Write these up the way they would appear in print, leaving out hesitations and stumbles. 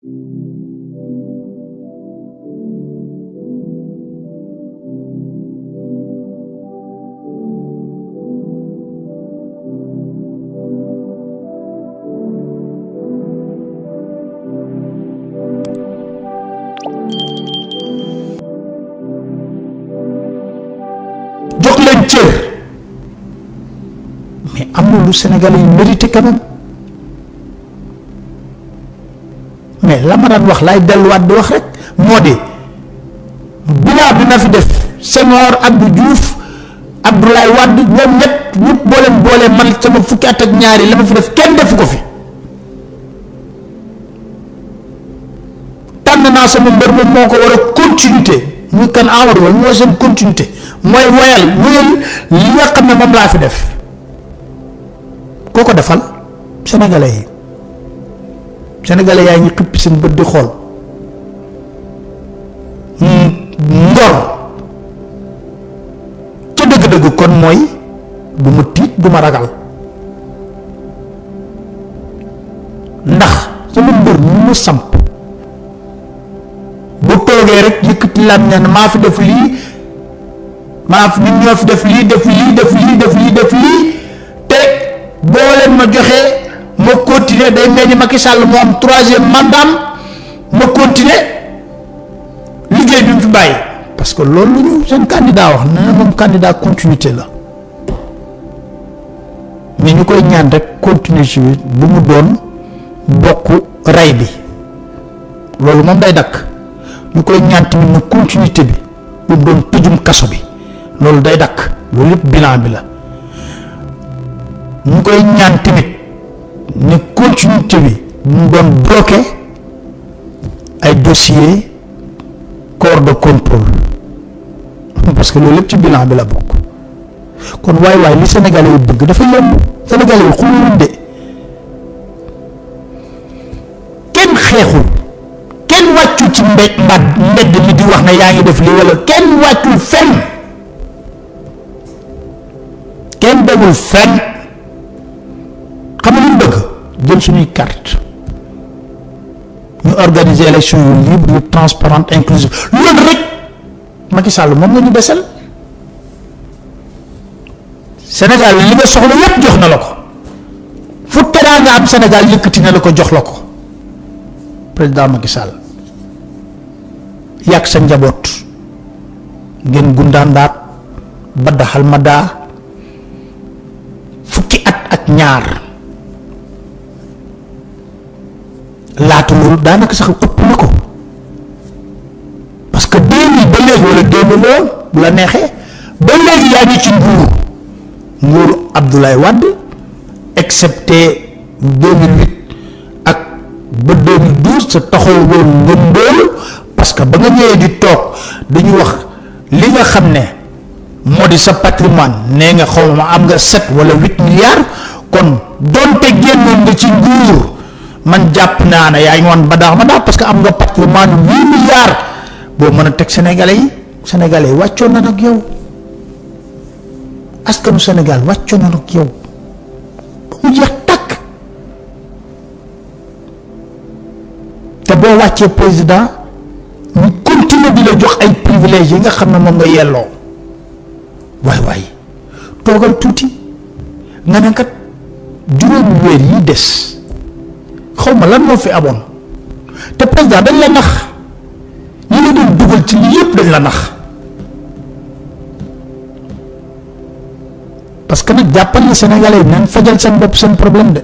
jox leen cër mais am na lu Sénégalais yi mérité quand même mais la ma daan wax laay delluwaat di wax rek moo di bilan bi na fi def Senghor, Abdou Diouf, Abdoulaye Wade ñoom ñëpp boole man sama fukki at ak ñaari la ma fi def kenn defu ko fi tànn naa sama mbër moom moo ko war a continuité muy kan Amadou Ba mooy seen continuité mooy woyal li nga xam ne moom laa fi def koo ko defal sénégalais yaa ngi xippi seen bët di xool ngor ca dëgg-dëgg kon mooy du ma tiit du ma ragal ndax sama mbër mu ma samp bu toogee rek yëkkati lam ne maa fi def lii ñun ñoo fi def lii def lii te boo leen ma joxee ma continuer day mel ni Macky Sall moo am 3e mandat ma continuer liggéey bi mu fi bàyyi parce que loolu ñu seen candidat wax na moom candidat continuité la mais ñu koy ñaan rek continuité bi bu mu doon bokk rey bi loolu moom day dakk ñu koy ñaan tamit na continuité bi bu mu doon tëjum kaso bi loolu day dakk loolu yëpp bilan bi la ñu koy ñaan tamit ne continuité bi bu mu doon bloqué ay dossier corps de contrôle parce que loolu lépp ci bilan bi la bokk kon waay li Sénégalais yi bëgg dafa yomb Sénégalais yi xuluñ de kenn xeexul kenn wàccul ci mbedd mi di wax ne yaa ngi def lii wala kenn wàccul fenn kenn demul fenn xam nga lu ñu bëgg jël suñuy carte ñu organiser élection yu libre yu transparente inclusive loolu rek Macky Sall moom nga ñu desal Sénégal li nga soxla yépp jox na la ko fu teraa nga am Sénégal yëkkati na la ko jox la ko président Macky Sall yàgg sa njaboot ngeen gundaandaat ba daxal ma daa fukki at ak ñaar laata loolu daanaka sax ëpp na ko parce que 2000 ba léegi wala 2000 la bu la neexee ba léegi yaa ngi ci nguuru Abdoulaye Wade excepté 2008 ak ba 2012 sa taxaw woon ngëmbool parce que ba nga ñëwee di toog dañu wax li nga xam ne moo di sa patrimoine nee nga xaw ma am nga 7 wala 8 milliards kon donte génnoon nga ci nguur man jàpp naa ne yaa ngi woon ba daax parce que am nga patrimoine 8 milliards boo mën a teg sénégalais yi wàccoon na nag yow askanu Sénégal wàccoon na nag yow ba mu jeex tàkk te boo wàccee président ñu continuer di la jox ay privilèges yi nga xam ne moom nga yelloo waay toogal tuuti nga ne kat juróomi weer yi des xaw ma lan moo fi amoon te président dañ la nax ñi la doon dugal ci lii yëpp dañ la nax parce que nag jàppal ni Sénégalais yi nañ fajal seen bopp seen problème de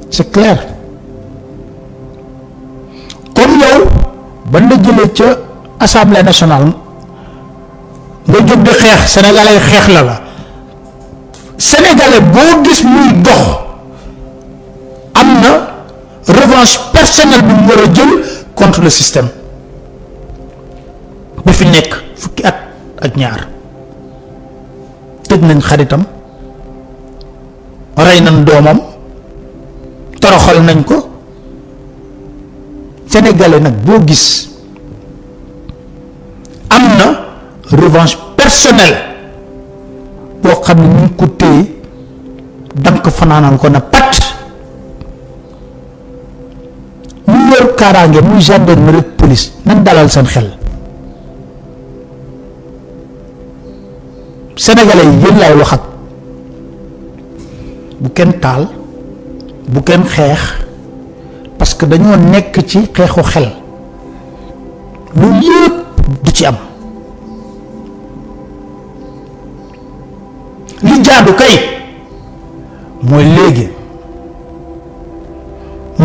c'est clair comme yow ba la jëlee ca assemblée nationale nga jóg di xeex Sénégalais yi xeex la Sénégalais boo gis muy dox am na revanche personnelle bi mu war a jël contre le système bi fi nekk fukki at ak ñaar tëj nañ xaritam rey nañ doomam toroxal nañ ko Sénégalais nag boo gis am na revanche personnelle boo xam ne ñu ngi ko téye danga ko fanaanal ko na pat ñu yor kaaraange muy gendarmerie police nañ dalal seen xel. sénégalais yi yéen laay wax ak bu kenn taal bu kenn xeex parce que dañoo nekk ci xeexu xel loolu yëpp du ci am. li jaadu kay mooy léegi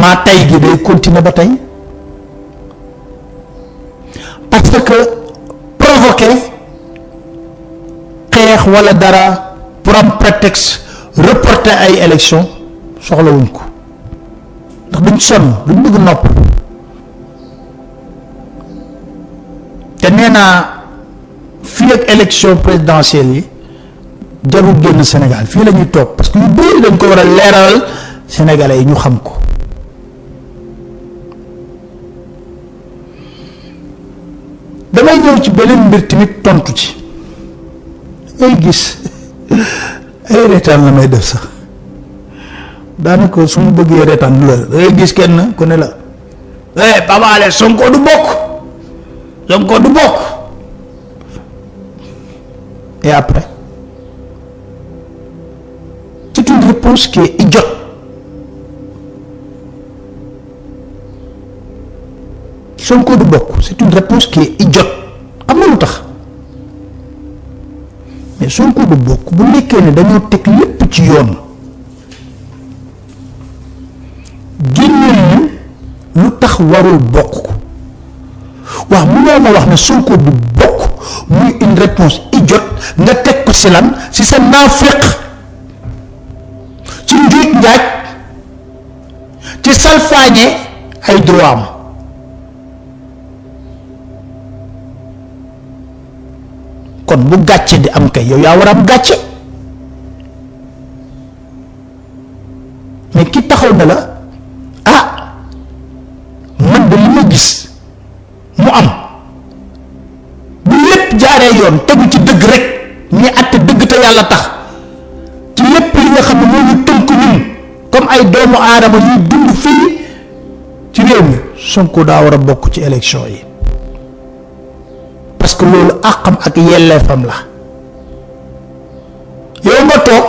maa tay gi day continuer ba tey parce que provoquer xeex wala dara pour am prétexte reporter ay élection soxlawuñ ko ndax duñ sonn duñ bëgg nopp te nee naa fii ak élection présidentielle yi jarul génn Sénégal fii la ñuy toog parce que yu bëri dañ ko war a leeral sénégalais yi ñu xam ko. damay ñëw ci beneen mbir tamit tontu ci ngay gis ay reetaan la may def sax daanaka su ma bëggee reetaan du la dangay gis kenn ku ne la Pape Alé Sonko du bokk Sonko du bokk et après c'est une réponse qui est idiote. Sonko du bokk c'est une réponse qui est idiote xam nga lu tax mais Sonko du bokk bu nekkee ne dañoo teg lépp ci yoon génneel lu tax warul bokk waaw mënoo ma wax ne Sonko du bokk muy une réponse idiote nga teg ko si lan si sa naafeq ci njuuj njaaj ci salfaañe ay droit am. kon bu gàcce di am kay yow yaa war a am gàcce mais ki taxaw na la man de li ma gis mu am bu lépp jaaree yoon tegu ci dëgg rek ñi àtte dëgg te yàlla tax ci lépp li nga xam ne moo ñu tënk ñun comme ay doomu aadama yuy dund fii ci réew mi Sonko daa war a bokk ci élection yi. parce que loolu àqam ak yelleefam la yow nga toog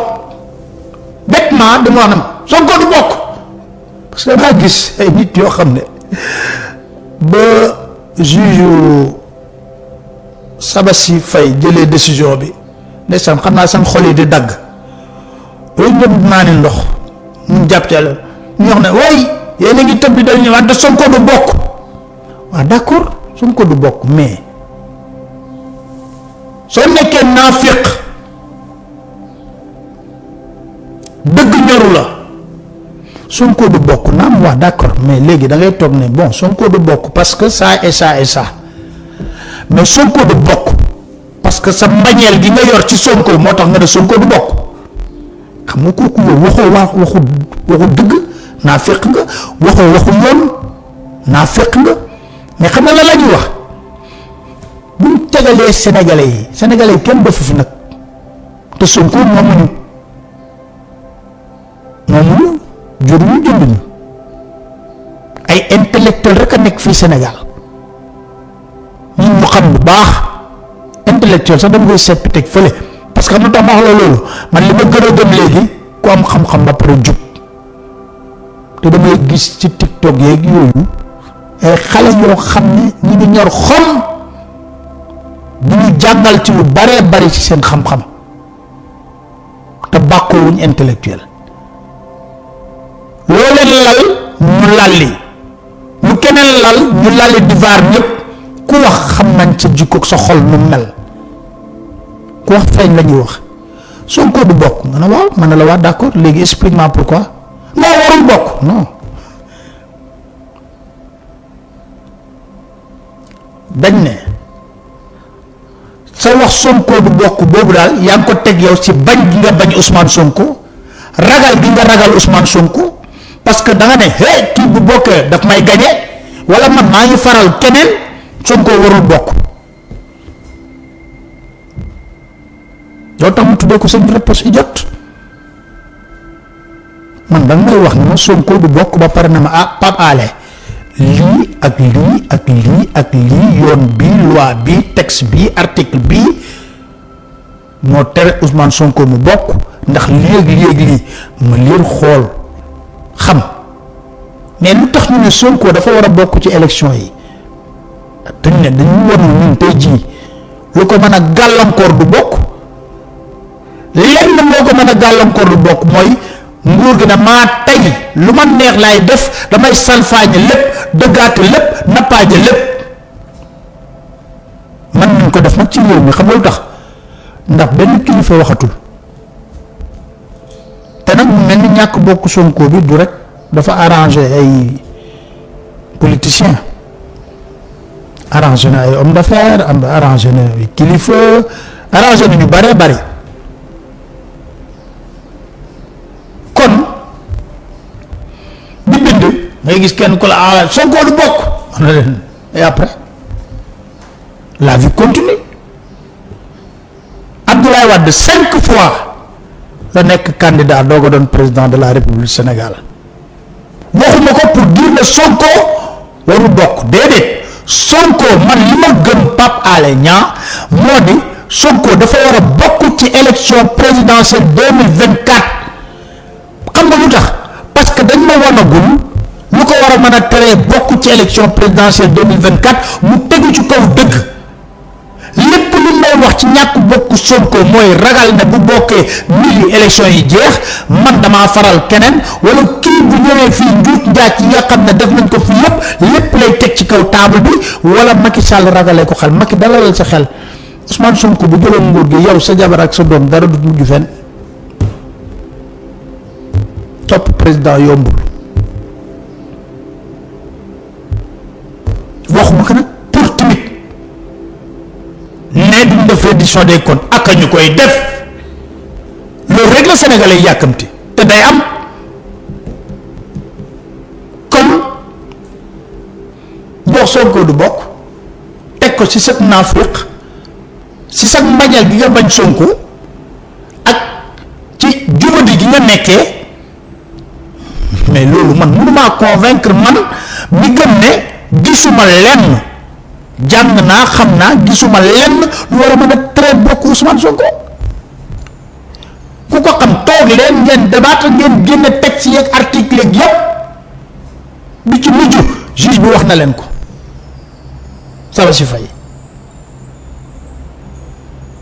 bêtement dama wax na ma Sonko du bokk parce que dangaa gis ay nit yoo xam ne ba juge Sabassi Faye jëlee décision bi ndeysaan xam naa seen xol yi di dagg loolu ñëpp naa ne ndox ñu jàpp ci la ñu wax ne way yéen a ngi tëb di dal ñëwaat te Sonko du bokk waaw d'accord Sonko du bokk mais soo nekkee naafiq dëgg ñoru la Sonko du bokk naam waa d'accord mais léegi da ngay toog ne bon Sonko du bokk parce que ça et ça et ça mais Sonko du bokk parce que sa mbañeel gi nga yor ci Sonko moo tax nga ne Sonko du bokk xam nga kooku yow waxu dëgg naafiq nga waxu yoon naafiq nga mais xam nga la ñuy wax. bu ñu tegalee sénégalais yi kenn defu fi nag te Sonko moomuñu juruñu jënduñu ay intellectuel rek a nekk fii Sénégal ñun ñu xam bu baax intellectuel sax dama koy seppi teg fële parce que xam nga tax ma wax la loolu man li ma gën a gëm léegi ku am xam-xam ba pare jub te damay gis ci TikTok yeeg yooyu ay xale yoo xam ne ñu ngi ñor xom bu ñu jàngal ci lu baree bari ci seen xam-xam te bàkkoowuñ intellectuel loo leen lal ñu lalli lu keneen lal ñu lalli divaar ñëpp ku wax xam nañ sa jikko sa xol nu mel ku wax feeñ la ñuy wax Sonko du bokk nga ne waaw ma ne la waa d'accord léegi explique-moi pourquoi non warul bokk non dañ ne sa wax Sonko du bokk boobu daal yaa ngi ko teg yow ci bañ gi nga bañ Ousmane Sonko ragal gi nga ragal Ousmane Sonko parce que da nga ne kii bu bokkee daf may gañe wala man maa ngi faral keneen Sonko warul bokk loolu tax mu tuddee ko seen réponse idiote man da nga may wax ne ma Sonko du bokk ba pare na ma Pape Alé lii ak lii ak lii ak lii yoon bi loi bi texte bi article bi moo tere Ousmane Sonko mu bokk ndax léegi lii ma liir xool xam mais lu tax ñu ne Sonko dafa war a bokk ci élection yi dañ ne dañu war ñun tey jii lu ko mën a gàllankoor du bokk lenn moo ko mën a gàllankoor du bokk mooy nguur gi ne maa tey lu ma neex laay def damay salfaañe lépp dëggaate lépp nappaaje lépp man nañ ko def nag ci réew mi xam nga lu tax ndax benn kilifa waxatul te nag mu mel ni ñàkk bokk Sonko bi du rek dafa arrangé ay politiciens arrangé na ay homme d'affaires arrangé na ay kilifa arrangé na ñu bare bari kon bi bind ngay gis kenn ku la Sonko du bokk na leen et après la vie continue. Abdoulaye Wade 5 fois la nekk candidat doog a doon président de la République du Sénégal waxuma ko pour dire ne Sonko waru bokk déedéet Sonko man li ma gëm Pape Alé Niang moo di Sonko dafa war a bokk ci élection présidentielle 2024 xam nga lu tax parce que dañ ma wanagul lu ko war a mën a teree bokk ci élection présidentielle 2024 mu tegu ci kaw dëgg lépp lu may wax ci ñàkk bokk Sonko mooy ragal ne bu bokkee mili élection yi jeex man damaa faral keneen wala kii bu ñëwee fii njuut njaaj yi nga xam ne def nañ ko fi lépp lay teg ci kaw table bi wala Macky Sall ragalee ko xel Macky dalalal sa xel Ousmane Sonko bu jëloon nguur gi yow sa jabar ak sa doom dara du mujj fenn topp président yombul waxuma ko nag pour timit ne duñ def reddition des comptes ak ñu koy def loolu rek la Sénégalais yi yàkkamti te day am comme boo Sonko du bokk teg ko ci sa naafiq ci sa mbañal gi nga bañ Sonko ak ci jubadi gi nga nekkee mais loolu man mënumaa convaincre man mi gëm ne gisuma lenn jàng naa xam naa gisuma lenn lu war a mën a tere bokk Ousmane Sonko ku ko xam toog leen ngeen débattre ngeen génne texte yeeg article yeeg yëpp bi ci mujj juge bi wax na leen ko ça va si fay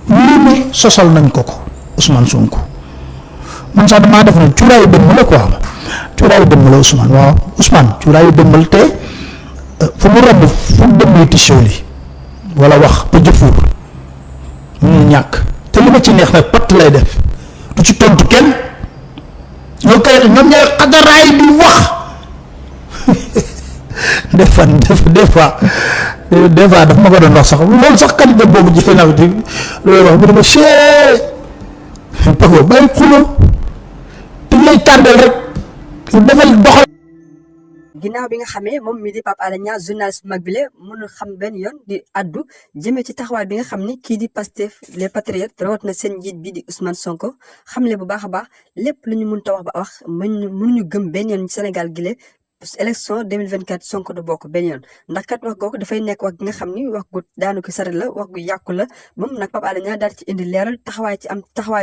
lu ne sosal nañ ko Ousmane Sonko man sax damaa def na cuuraayu dëmm la quoi cuuraayu dëmm la Ousmane waaw Ousmane cuuraayu dëmmal te fu mu romb fu mu dem tissu li wala wax ba jëfuur mu ñàkk te li ma ci neex nag patt lay def du ci tontu kenn ñoo koy ñoom ñooy xadaraay di wax des fois daf ma ko doon wax sax loolu sax candidat boobu jëfe naa di loolu wax bu dama chee Pago bàyyi xulo te lay tardel rek defal doxal. ginnaaw bi nga xamee moom mi di Pape Alé Niang journaliste bu mag bi la mënul xam benn yoon di addu jëmee ci taxawaay bi nga xam ni kii di Pastef les patriotes rawat na seen njiit bi di Ousmane Sonko xamle bu baax a baax lépp lu ñu mënta wax ba wax mënuñu gëm benn yoon Sénégal gi la élection 2024 Sonko du bokk benn yoon ndax kat wax googu dafay nekk wax gi nga xam ni wax gu daanu ko saret la wax gu yàqu la moom nag Pape Alé Niang daal ci indi leeral taxawaay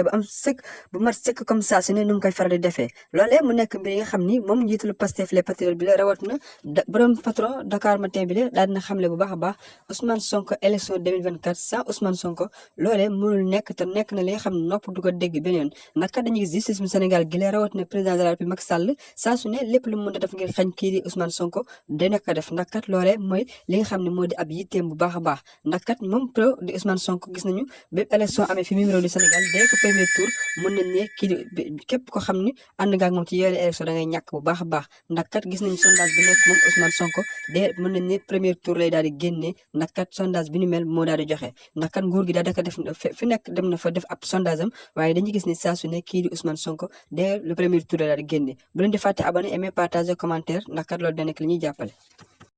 bu am sëkk bu mat sëkk comme ça su ne nu mu koy faral di defee loolee mu nekk mbir yi nga xam ni moom njiitalu Pastef les patriotes bi la rawat na borom patron Dakar Matin bi la daal dina xamle bu baax a baax Ousmane Sonko élection 2024 sans Ousmane Sonko loolee mënul nekk te nekk na li nga xam ne nopp du ko dégg benn yoon ndax kat dañuy gis justice bu Sénégal gi la rawat na président de la République Macky Sall saa su ne lépp lu mu mën a def ngir xañ kii di Ousmane Sonko dina ko def ndax kat loolee mooy li nga xam ne moo di ab yitteem bu baax a baax ndax kat moom pro di Ousmane Sonko gis nañu bépp élection amee fi même réew di Sénégal dès que premier tour mën nañ ne kii di képp ko xam ni ànd nga ak moom ci yooyu élection da ngay ñàkk bu baax a baax ndax kat gis nañu sondage bi nekk moom Ousmane Sonko de mën nañ ne premier tour lay daal di génnee ndax kat sondage bi ni mel moo daal di joxe ndax kat nguur gi daal daka def fi nekk dem na fa def ab sondage am waaye dañuy gis ni saa su ne kii di Ousmane Sonko de le premier tour lay daal di génnee bu leen di fàtte abonné aimer partager commentaire ndax kat loolu da nekk li ñuy jàppale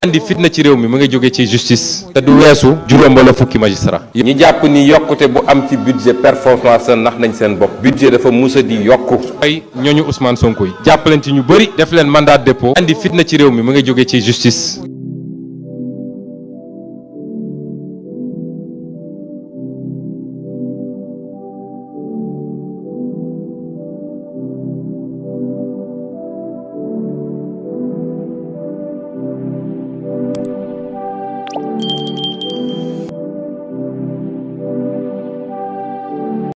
andi fitna ci réew mi mu ngi jóge ci justice te du weesu juróom wala fukki magistrat. ñi jàpp ni yokkute bu am ci budget performance nax nañ seen bopp. budget dafa musa di yokku. ay ñooñu Ousmane Sonko yi jàpp leen ci ñu bëri def leen mandat de dépôt andi fitna ci réew mi mu ngi jóge ci justice.